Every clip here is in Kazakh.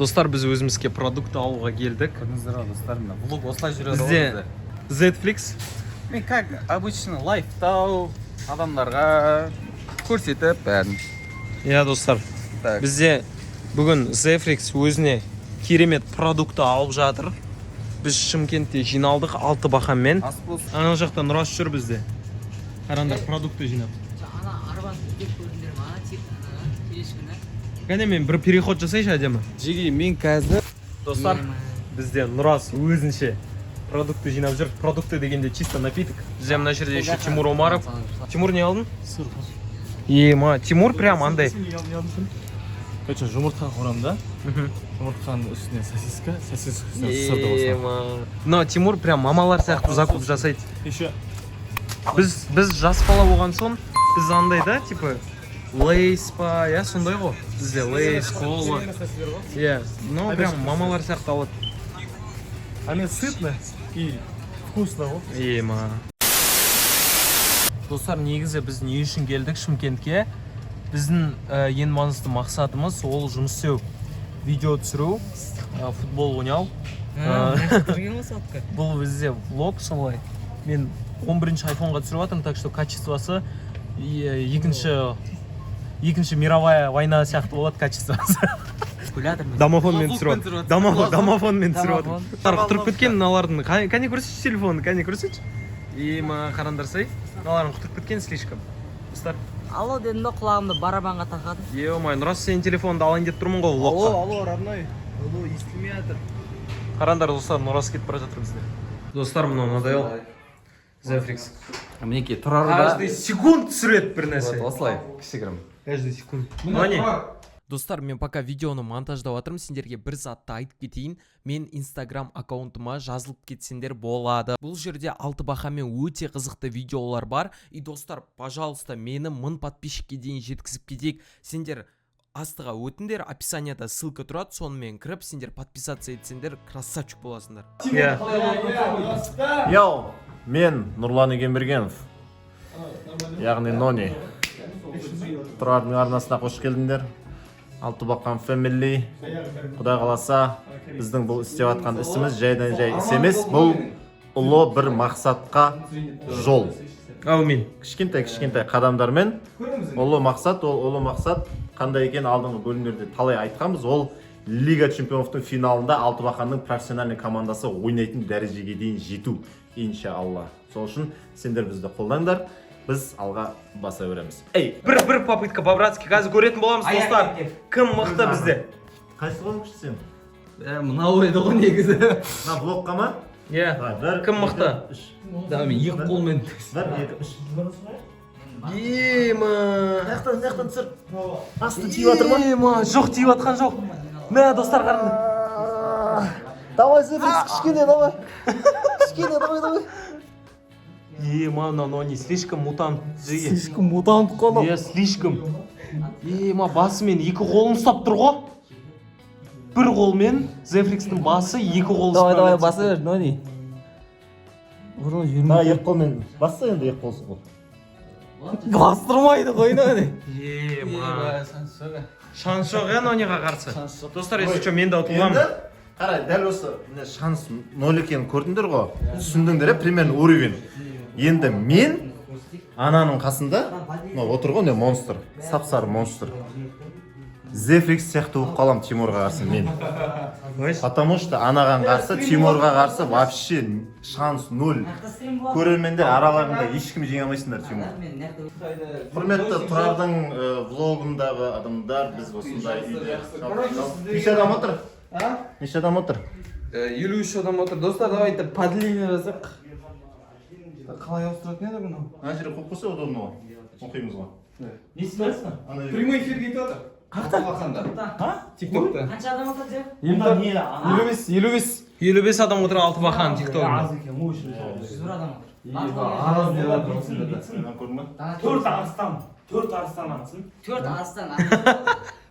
Достар, біз өзімізге продукт алуға келдік. Көрдіңіздер ғой, достар, мына влог осылай жүреді ғой. Бізде Zflix. Мен, как обычно, лайфстайл адамдарға көрсетіп бәрін. Иә, достар. Так. Бізде бүгін Zflix өзіне керемет продукты алып жатыр. Біз Шымкентте жиналдық алты бақанмен. Ас болсын. Ана жақта Нұрас жүр бізде. Қараңдар, продукты жинап. Ана арбаны іздеп көрдіңдер ма? Ана тек ана тележканы. Кәне, мен бір переход жасайыншы әдемі. Жеге, мен қазір Достар, бізде Нұрас өзінше продукты жинап жүр. Продукты дегенде чисто напиток. Бізде мына жерде еще Тимур Омаров. Тимур, не алдың? Ема, Тимур прям андай. Короче, жұмыртқа қуырамын да. Жұмыртқаның үстіне сосиска, сосиска үстіне сырды қосамын. Ема. Но Тимур прям мамалар сияқты закуп жасайды. Еще Біз жас бала болған соң, біз андай да, типа Лейс па, иә, сондай ғой. Бізде Лейс, кола. Иә, но прям мамалар сияқты алады. А мен сытно и вкусно ғой. Ема. Достар, негізі біз не үшін келдік Шымкентке? Біздің ең маңызды мақсатымыз — ол жұмыс істеу, видео түсіру, футбол ойнау. Сотка. Бұл бізде влог солай. Мен 11 айфонға түсіріп жатырмын, так что качествосы екінші мировая война сияқты болады качествосы. Домофонмен түсіріп жатырмын. Домофонмен түсіріп жатырмын. Құтырып кеткен мыналардың. Кәне, көрсетші телефонын, кәне, көрсетші. Ема, қараңдарсай. Мыналардың құтырып кеткен слишком. Достар, Алло дедім да, құлағымды барабанға тақадым. Е-май, Нұрас, сенің телефоныңды алайын деп тұрмын ғой влогқа. Алло, родной, алло, естілмей жатыр. Қараңдар, достар, Нұрас кетіп бара жатыр бізде. Достар, мынау надоел. Зефрикс. Мінекей, Тұрар да. Каждый секунд түсіреді бір нәрсе. Вот осылай кішігірім. Каждый секунд. Міне. Достар, мен пока видеоны монтаждап жатырмын, сендерге бір затты айтып кетейін. Мен Инстаграм аккаунтыма жазылып кетсеңдер болады. Бұл жерде алты бақамен өте қызықты видеолар бар. И, достар, пожалуйста, мені 1000 подписчикке дейін жеткізіп кетейік. Сендер астыға өтіңдер, описанияда ссылка тұрады, сонымен кіріп, сендер подписаться етсеңдер, красавчик боласыңдар. Иә. Йоу, мен Нұрлан Егенбергенов, яғни Нони. Тұрардың арнасына қош келдіңдер. Алтыбақан Family. Құдай қаласа, біздің бұл істеп жатқан ісіміз жайдан жай іс емес, бұл ұлы бір мақсатқа жол. Әумин. Кішкентай кішкентай қадамдармен ұлы мақсат. Ол ұлы мақсат қандай екен, алдыңғы бөлімдерде талай айтқанбыз. Ол Лига чемпионовтың финалында Алтыбақанның профессиональный командасы ойнайтын дәрежеге дейін жету, иншалла. Сол үшін сендер бізді қолдаңдар, біз алға баса береміз, ей. Бір попытка по-братски қазір көретін боламыз, достар. Кім мықты бізде? Қайсы қолың күшті сен? Мынау еді ғой негізі. Мына блокқа ма? Иә. Давай, бір, Кім мықты? екі, үш. Да, мен екі қолмен. Бір, екі, үш. Ема. Мына жақтан, мына жақтан түсір. Асты тиіп жатыр ма? Ема, жоқ, тиіп жатқан жоқ. Мә, достар, қараңдар. Давай, Зефрикс, кішкене, давай, кішкене, давай, давай. Ема, мынау Нони слишком мутант, жиги. Слишком мутант қой. Иә, слишком. Ема, басымен екі қолын ұстап тұр ғой. Бір қолмен Зефрикстің басы, екі қолы. Давай, давай, баса бер, Нони. Давай, екі қолмен басса енді, екі қолсыз қол. Бастырмайды ғой, Нони. Ема. Шанс жоқ, иә, Нониға қарсы. Достар, если что, мен де ұтыламын. Енді қара, дәл осы міне, шанс ноль екенін көрдіңдер ғой, түсіндіңдер, иә, примерно уровень. Енді мен ананың қасында, мынау отыр ғой, міне, монстр, сап сары монстр Зефрикс сияқты болып қаламын Тимурға қарсы мен, потому что анаған қарсы, Тимурға қарсы вообще шанс ноль. Көрермендер араларында ешкім жеңе алмайсыңдар Тимур. Құрметті Тұрардың влогындағы адамдар, біз осындай үйде. Неше адам отыр, неше адам отыр? 53 адам отыр. Достар, давайте подлиннее жасайық. Қалай ауыстыратын еді бұны? Ана жерге қойып қойса, удобно ғой, оқимыз ғой. Не істеп жатырсың? Ана жерге. Прямой эфир кетіп жатыр. Қақта? Тиктокта. Қанша адам отыр деп? 55, 55. 55 адам отыр алты бақан тиктогында. Аз екен ғой еще. 101 адам отыр. Аз деп жатыр осында. Ана көрдің ба? Төрт арыстан, төрт арыстан атсын. Төрт арыстан.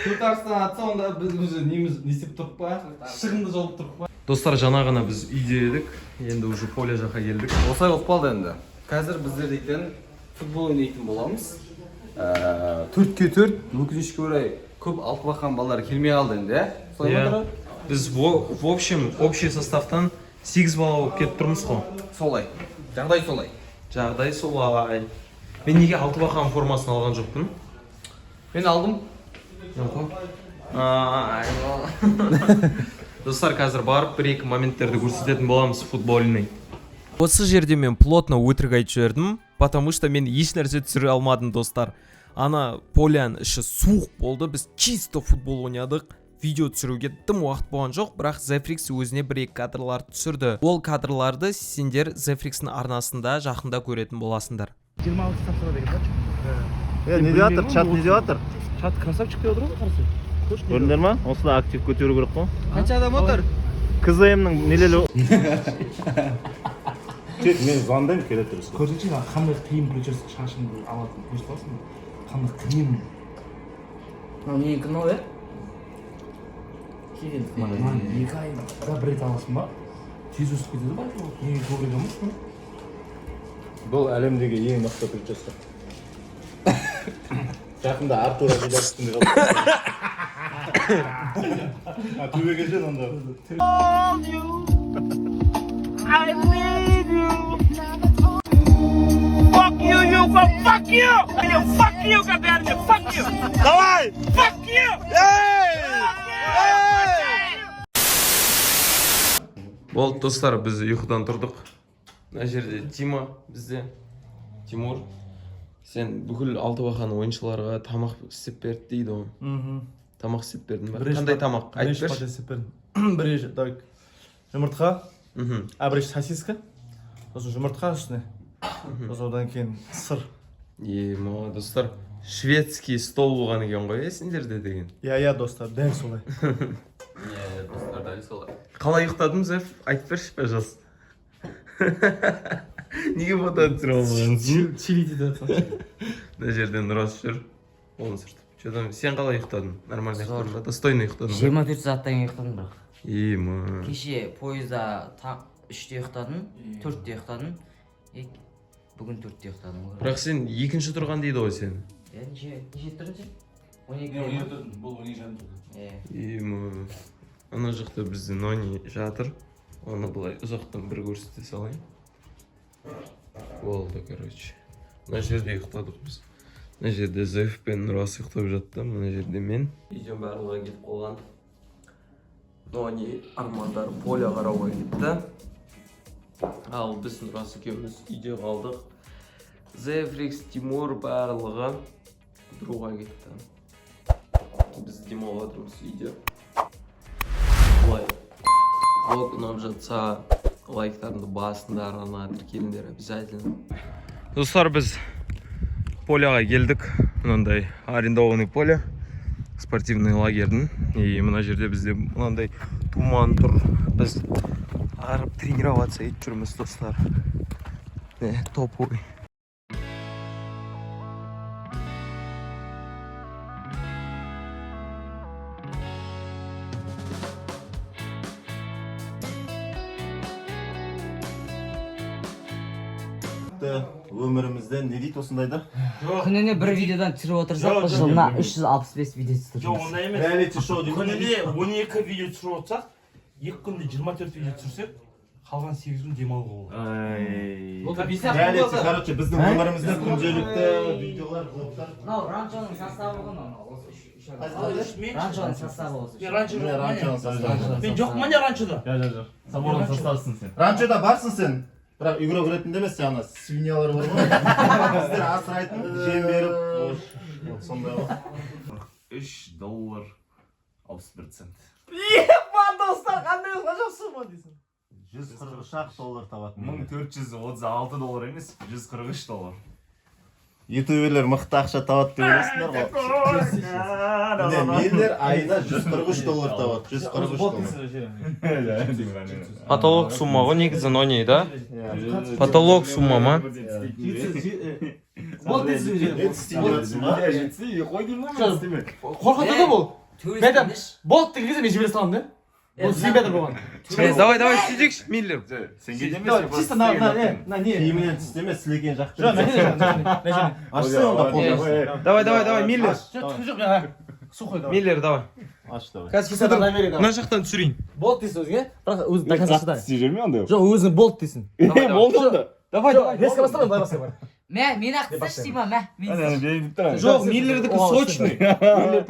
Төрт арыстан атса, онда біз уже неміз не істеп тұрық па? Шығынды жауып тұрық па? Достар, жаңа ғана біз үйде едік, енді уже поле жаққа келдік. Осылай болып қалды енді. Қазір біздер дейтін футбол ойнайтын боламыз. 4-ке 4, өкінішке орай, көп алтыбақан балалар келмей қалды енді, иә. Солай. Солай ма, Иә. Тұрар? Біз в общем общий составтан 8 бала болып кетіп тұрмыз ғой. Солай. Жағдай солай. Жағдай солай. Мен неге Алтыбақан формасын алған жоқпын? Мен алдым. Жоқ. Ай, достар, қазір барып бір екі моменттерді көрсететін боламыз футбольный. Осы жерде мен плотно өтірік айтып жібердім, потому что мен еш нәрсе түсіре алмадым, достар. Ана поляның іші суық болды, біз чисто футбол ойнадық. Видео түсіруге тым уақыт болған жоқ, бірақ Zefrix өзіне бір екі кадрлар түсірді. Ол кадрларды сендер Zefrix'ің арнасында жақында көретін боласыңдар. 26 тапсырады екен да. Е, не деп жатыр чат, не деп жатыр? Чат красавчик деп отыр ғой, қарасай. Көрдіңдер ма, осылай актив көтеру керек қой. Қанша адам отыр? КЗМ-нің нелері. Тек мен звондаймын, келе тұрсын. Көрсеңші, ана қандай қиын прическа, шашыңды алатын көрсете аласың ба? Қандай қиын. Мынау менікі мынау, иә? Келеді. Мынаны 2 айда бір рет аласың ба? Тез өсіп кетеді ғой. Неге көбірек алмайсың? Бұл әлемдегі ең мықты прическа. Жақында Артур Адидас үстінде қалды. А, төбеге жен онда. Давай! Fuck you! Эй! Болды, достар, біз ұйқыдан тұрдық. Мына жерде Тима, бізде Тимур. Сен бүкіл Алтыбақан ойыншыларға тамақ істеп берді дейді ғой. Тамақ істеп бердің ба? Қандай тамақ? Айтып берші. Істеп бердім. Бірінші, так, жұмыртқа, а бірінші сосиска, сосын жұмыртқа үстіне, сосын одан кейін сыр. Е, достар, шведский стол болған екен ғой, е, сендерде деген. Иә, достар, дәл солай. Иә, достар, дәл солай. Қалай ұйықтадың, Зеф? Айтып берші, пожалуйста. Неге фото түсіре алмағансың? Чилить етіп жатсың. Мына жерде Нұрас жүр. Қолын сүртіп. Че там, сен қалай ұйықтадың? Нормально ұйықтадың ба? Достойно ұйықтадың ба? 24 сағаттан кейін ұйықтадым бірақ. Ема. Кеше пойызда таң 3-те ұйықтадым, 4-те ұйықтадым. И бүгін 4-те ұйықтадым ғой. Бірақ сен екінші тұрған дейді ғой сен. Иә, неше тұрдың сен? 12-де ма? Бұл 12:30 тұрды. Иә. Ема. Ана жақта бізде Нони жатыр. Оны былай ұзақтан бір көрсете салайын. Болды, короче. Мына жерде ұйықтадық біз. Мына жерде Зеф пен Нұрас ұйықтап жатты. Мына жерде мен. Үйден барлығы кетіп қалған. Нони, Армандар поле қарауға кетті. Ал біз Нұрас екеуміз үйде қалдық. Зефрикс, Тимур барлығы қыдыруға кетті. Біз демалып жатырмыз үйде. Былай. Влог ұнап жатса, лайктарыңды басыңдар, ана тіркеліңдер обязательно. Достар, біз поляға келдік. Мынандай арендованный поле спортивный лагердің. И мына жерде бізде мынандай туман тұр. Біз барып тренироваться етіп жүрміз, достар. Не, топовый. Өмірімізде не дейді осындайда? Күніне бір видеодан түсіріп отырсақ, Жоқ, жоқ, жылына 365 видео Жоқ, түсіріп. ондай емес. Реалити шоу дейді. Күніне 12 видео түсіріп отырсақ, 2 күнде 24 видео түсірсек, қалған 8 күн демалуға болады. Болды, 5 ақ күн Реалити, болды. короче, біздің өмірімізде күнделікті видеолар, влогтар. Мынау ранчоның составы ғой, мынау осы үш адам. Мен Ранчоның составы осы. Мен ранчо Міне, жоқпын. ранчоның составы. Мен жоқпын не ранчода. Жоқ, жоқ. Соборный составсың сен. Ранчода барсың сен, бірақ игрок ретінде емес, сен ана свиньялар бар ғой. Біздер асырайтын, жем беріп, вот сондай ғой. 3 доллар 61 цент. Достар, қандай ғажап сумма дейсің. 143 ақ доллар табатын. 1436 доллар емес, 143 доллар. Ютуберлер мықты ақша табады деп ойлайсыңдар ғой. Міне, миллер айына 143 доллар табады. 143 доллар. Потолок сумма ғой негізі, Нони, да? Потолок сумма ма? Болды дейсің. Не істейін деп жатсың ба? Қорқытады да бұл. Турист. Болды деген кезде мен жібере саламын да. Бұл істей жатыр болған. Давай, давай, сөйтейікші, Миллер. Давай, чисто на не, на не. Киімінен тістеме, сілекейін жақ Жоқ, мына жерде, мына жерде. Ашсай онда қолды. Давай, давай, давай, Миллер. Жоқ, жоқ, мен. Сухой давай. Миллер, давай. Аш, давай. Қазір мына жақтан түсірейін. Болды дейсің өзіңе, бірақ өзің до конца шыда. Істей жүрме андай. Жоқ, өзің болды дейсің. Болды онда. Давай, давай. Резко бастама, былай бастай бар. Мә, мен ақ тістеші Тима, мә. Мен Ана тістеші. беріп тұр. Жоқ, Миллердікі сочный.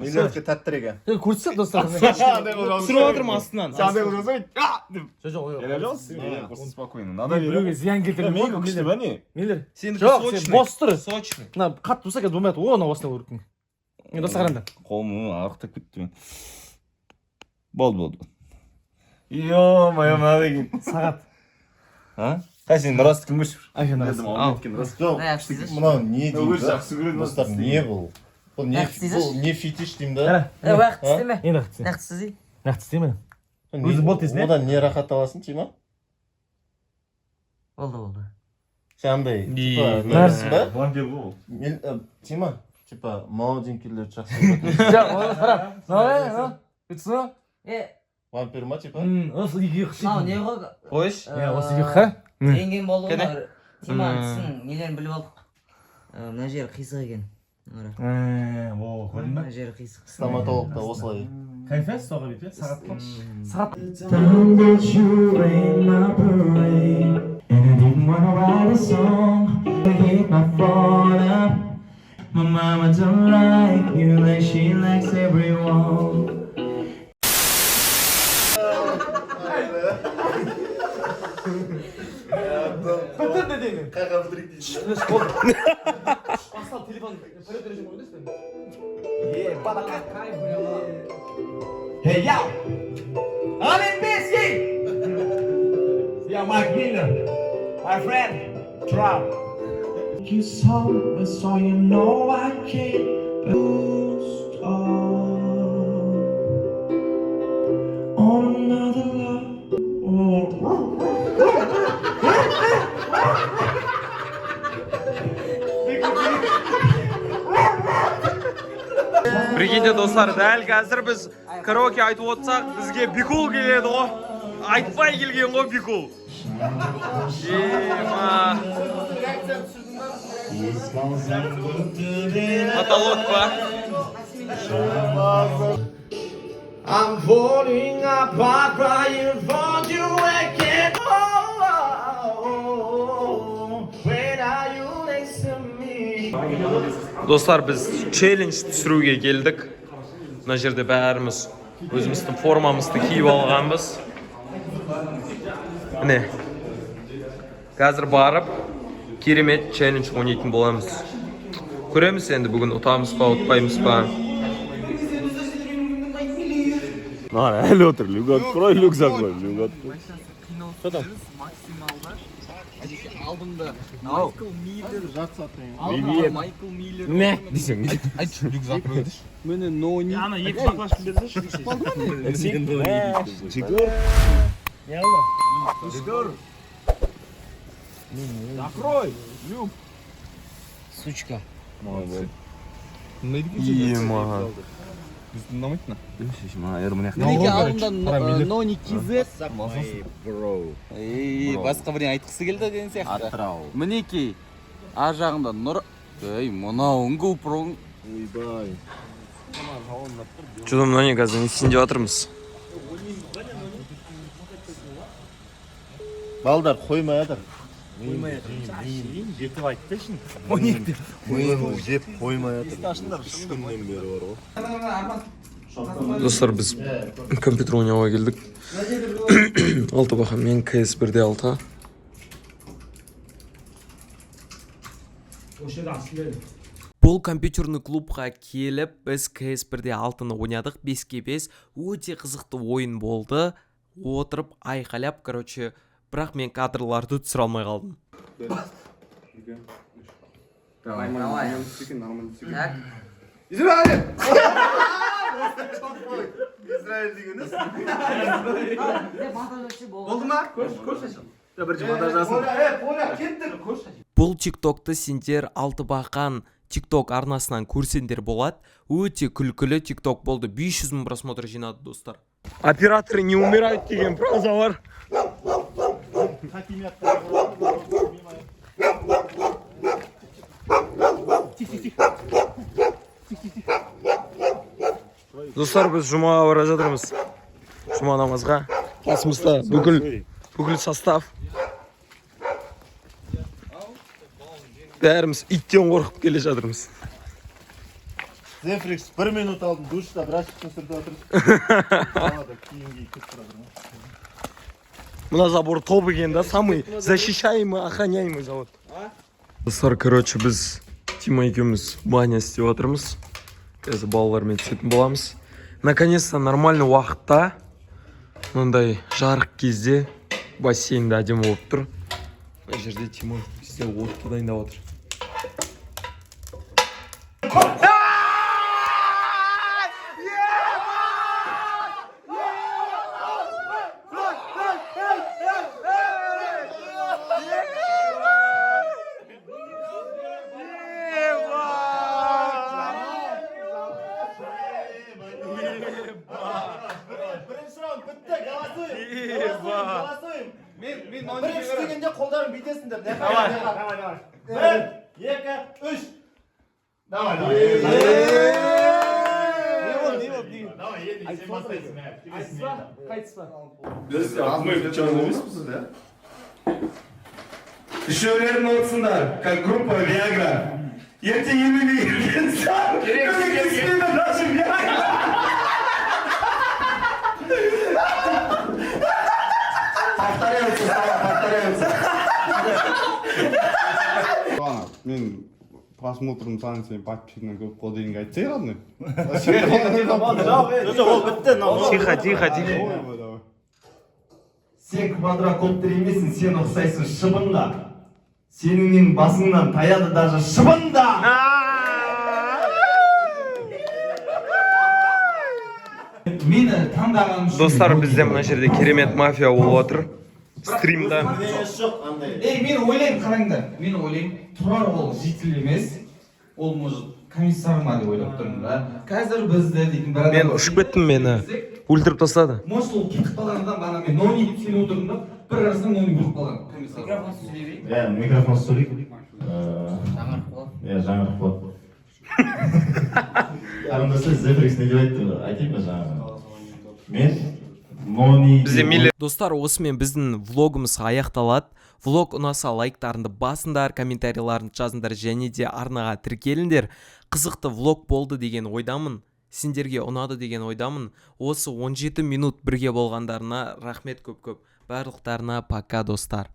Миллердікі тәттірек. Е, көрсетші достар. Түсіріп жатырмын астынан. Сен андай қылып жазбай. А деп. Жоқ, жоқ, Еле жоқ. жоқ, просто спокойно. Надо Біреуге зиян келтірмей. Менікі күшті ба не? Миллер. Сенікі Жоқ, сен сочный. бос тұр. Сочный. Мына қатты болса қазір болмайды. О, мына осылай көріп. Мен достар қараңдар. Қолым арықтап кетті мен. Болды, болды. Ё-моё, мына деген. Сағат. А? Қай сен Нұрастікін көрші. Айфон Нұрас. Ал. Жоқ, Мә, тістеші. мынау не деймін Өзі да? жақсы көреді. Достар, не бұл? Бұл не, Нақ істейсіз? бұл не фетиш деймін да? Қара. Е, уақыт тістеме. Енді нақты істе. Нақты тістей. Нақты істеймін. Не- Өзі болды дейсің, иә? Одан не рахат аласың, Тима? Болды, болды. Сен андай, И- типа, несің ба? Вампир ғой ол. Мен, Тима, типа, молоденькийлерді жақсы көретін. Жоқ, оны қара. Мынау, мынау. Бүйтсің ба? Е, Вампир ма, типа? Осы екеуі қышиды. мынау не ғой? Қойшы. Иә, осы екеуі қа. Рентген болды ғой. Кәне. Мына Тиманың тісінің нелерін біліп алдық. Мына жері қисық екен. Қара. О, көрдің ба? Мына жері қисық. Стоматолог та осылай. Кайф соға бүйтіп, сағат. Сағат. Time that you rain my parade, and I didn't wanna write a song. I hit my phone up. My mama don't like you like she likes everyone. Бітті дедің. Қайға бітірейік дейсің. Бастал телефон. Полет режим қойдыңыз ба? Е, бала кайф. Hey yo, I'm in busy. Yeah, Mike Miller, my friend, drop. You saw me, so you know I can't boost on another love. Oh. Прикиньте, достар, дәл қазір біз караоке айтып отырсақ, бізге Бикул келеді ғой. Айтпай келген ғой Бикул. Ема. Потолок па? I'm falling apart, crying for you again. Oh, when are you next to me? Достар, біз челлендж түсіруге келдік. Мына жерде бәріміз өзіміздің формамызды киіп алғанбыз. Міне. Қазір барып керемет челлендж ойнайтын боламыз. Көреміз енді бүгін ұтамыз ба, ұтпаймыз ба. Мына әлі отыр. Люк открой, люк закрой, люк открой. Привет. Мә десең. Ана екі баклажка берсеші. Жигор. Сучка. Молодцы. Ема. Мінекей алдында Нони KZ. Ей, Басқа бірдеңе айтқысы келді деген сияқты. Атырау. Мінекей, ар жағында Нұр. Ей, мынауың GoPro. Ойбай. Чудо, мына не қазір не істейін деп жатырмыз? Балдар қоймай жатыр. Жетіп айтты шын. Миын жеп қоймай жатыр. Үш күннен бері бар ғой. Достар, біз компьютер ойнауға келдік. Алты бақамен КС 1-де 6. Бұл компьютерный клубқа келіп, біз КС 1-де 6-ны ойнадық, 5-ке 5. Өте қызықты ойын болды. Отырып айқайлап, короче, бірақ мен кадрларды түсіре алмай қалдым. Давай, давай. Так. Израиль деген Болды ма? Бұл тиктокты сендер Алтыбақан тикток арнасынан көрсеңдер болады. Өте күлкілі тикток болды. 500 мың просмотр жинады, достар. Операторы не умирают деген фраза бар. Достар, біз жұмаға бара жатырмыз, жұма намазға. Қасымызда бүкіл состав. Бәріміз иттен қорқып келе жатырмыз. Зефрикс бір минут алдын душта біраз сүртіп жатыр. Далада киім киіп кетіп бара жатыр. Мына забор топ екен да, самый защищаемый, охраняемый завод. Достар, короче, біз Тима екеуміз баня істеп жатырмыз. Қазір балалармен түсетін боламыз. Наконец-то нормальный уақытта, мынандай жарық кезде бассейнде әдемі болып тұр. Мына жерде Тима бізде отты дайындап отыр. Бірінші раунд бітті, голосуем. Голосуем. Мен бірінші дегенде қолдарың бүйтесіңдер. Давай, давай, давай. Бір, екі, үш. Давай, давай. Не болды, не болды, не болды? Давай, енді сен бастайсың. Біз мы черный емеспіз, да? Үшеулерің отырсыңдар, как группа Виагра. Ертең 50-ге келген соң, көмектеспейді даже Виагра. Повторяются слова, повторяются. Ана, мен просмотрым саны сен подписчигінен көп қой дегенге айтсай, родной. Жоқ, ол бітті. Мынау. Тихо, тихо, тихо. Ой, давай. Сен квадрокоптер емессің, сен ұқсайсың шыбынға. Сенің басыңнан таяды даже шыбын да. Мені таңдаған үшін. Достар, бізде мына жерде керемет мафия болып отыр. Стримда. Жоқ, андай. Ей, мен ойлаймын, қараңдар. Мен ойлаймын, Тұрар ол житель емес. Ол, может, комиссар ма деп ойлап тұрмын да. Қазір бізді дейтін бір адам. Мен ұшып кеттім, мені өлтіріп тастады. Может, ол кетіп қалған адам, ана мен Нони деп сеніп отырдым да, бір қарасам, Нони өліп қалған комиссар. Микрофонсыз сөйлей берейік. Иә, микрофон сөйлейік. Жаңғырық болады. Иә, жаңғырық болады. Қарындасы, Зефрикс не деп айтты? Айтайын ба жаңағы? Мен Нони. Бізде миллер. Достар, осымен біздің влогымыз аяқталады. Влог ұнаса, лайктарыңды басыңдар, комментарийларыңды жазыңдар және де арнаға тіркеліңдер. Қызықты влог болды деген ойдамын. Сендерге ұнады деген ойдамын. Осы 17 минут бірге болғандарына рахмет көп-көп. Барлықтарына пока, достар.